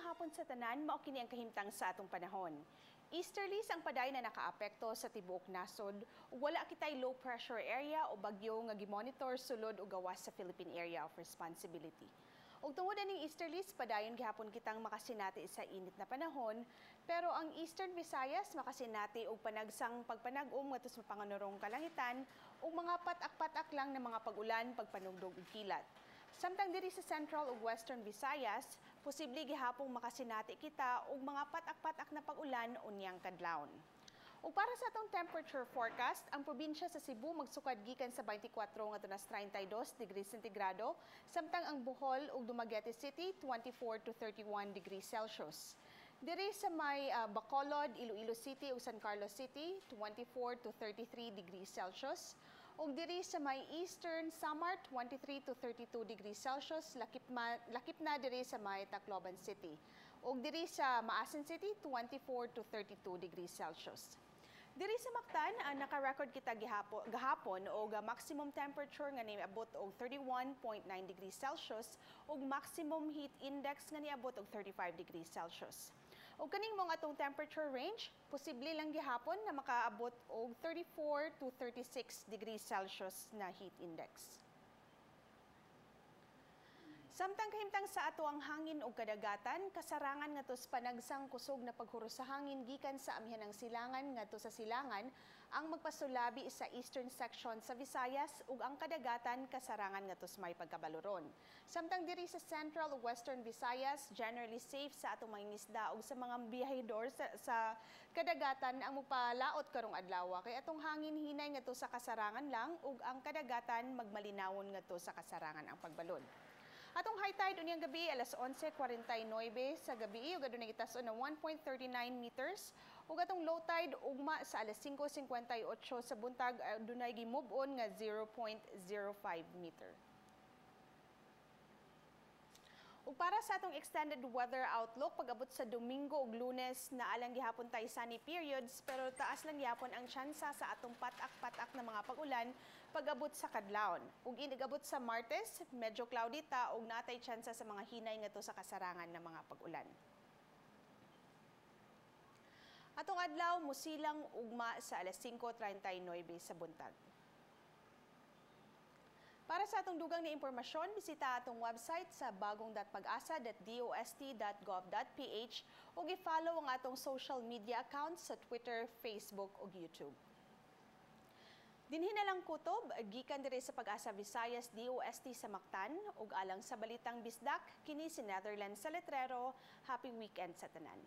Maayong hapon sa tanan, mao kini ang kahimtang sa atong panahon. Easterlies ang padayon na nakaapekto sa tibuok nasod ug wala kitay low pressure area o bagyo nga gimonitor sulod o gawas sa Philippine Area of Responsibility. Ug tungod aning easterlies, padayon gihapon kitang makasinati sa init na panahon, pero ang Eastern Visayas makasinati og panagsang pagpanag-om ngadto sa mapanganurong kalangitan ug mga patak-patak lang na mga pag-ulan, pagpanugdog ug kilat. Samtang diri sa Central ug Western Visayas, posible gihapong makasinati kita og mga patak-patak na pag-ulan unyang kadlawon. Ug para sa atong temperature forecast, ang probinsya sa Cebu magsukad gikan sa 24 ngadto nas 32 degrees sentigrado, samtang ang Bohol ug Dumaguete City 24 to 31 degrees Celsius. Diri sa may Bacolod, Iloilo City ug San Carlos City 24 to 33 degrees Celsius. Ug diri sa may Eastern Samar 23 to 32 degrees Celsius, lakip na diri sa may Tacloban City. Ug diri sa Maasin City 24 to 32 degrees Celsius. Diri sa Mactan, naka-record kita gahapon og maximum temperature nga niabot og 31.9 degrees Celsius ug maximum heat index nga niabot og 35 degrees Celsius. Ug kaning mga atong temperature range, posible lang gihapon na makaabot og 34 to 36 degrees Celsius na heat index. Samtang kahimtang sa ato ang hangin ug kadagatan, kasarangan ngadto sa panagsang kusog na paghuros sa hangin gikan sa amihanang silangan ngadto sa silangan ang magpasulabi sa eastern section sa Visayas ug ang kadagatan kasarangan ngadto sa may pagkabaluron. Samtang diri sa Central ug Western Visayas, generally safe sa atong mga isda ug sa mga biyahedor sa kadagatan ang mopalaot karong adlaw kay atong hangin hinay ngadto sa kasarangan lang ug ang kadagatan magmalinawon ngadto sa kasarangan ang pagbalod. Atong high tide unyang gabi alas 11:49 sa gabi ug adunay gitason na 1.39 meters ug atong low tide ugma sa alas 5:58 sa buntag, adunay gimove-on nga 0.05 meter. Ug para sa atong extended weather outlook, pag-abot sa Domingo ug Lunes, naa lang gihapon tay sunny periods pero taas lang gihapon ang tsansa sa atong patak-patak na mga pag-ulan pag-abot sa kadlawon. Ug inigabot sa Martes, medyo cloudy ta ug natay tsansa sa mga hinay ngadto sa kasarangan ng mga pag-ulan. Atong adlaw musilang ugma sa alas 5:39 sa buntag. Para sa atong dugang na impormasyon, bisita atong website sa bagong.pagasa.dost.gov.ph ug i-follow ang atong social media accounts sa Twitter, Facebook ug YouTube. Dinhi na lang kutob, gikan diri sa Pag-asa Visayas DOST sa Mactan ug alang sa Balitang Bisdak, kini si Netherlands sa Letrero. Happy weekend sa tanan.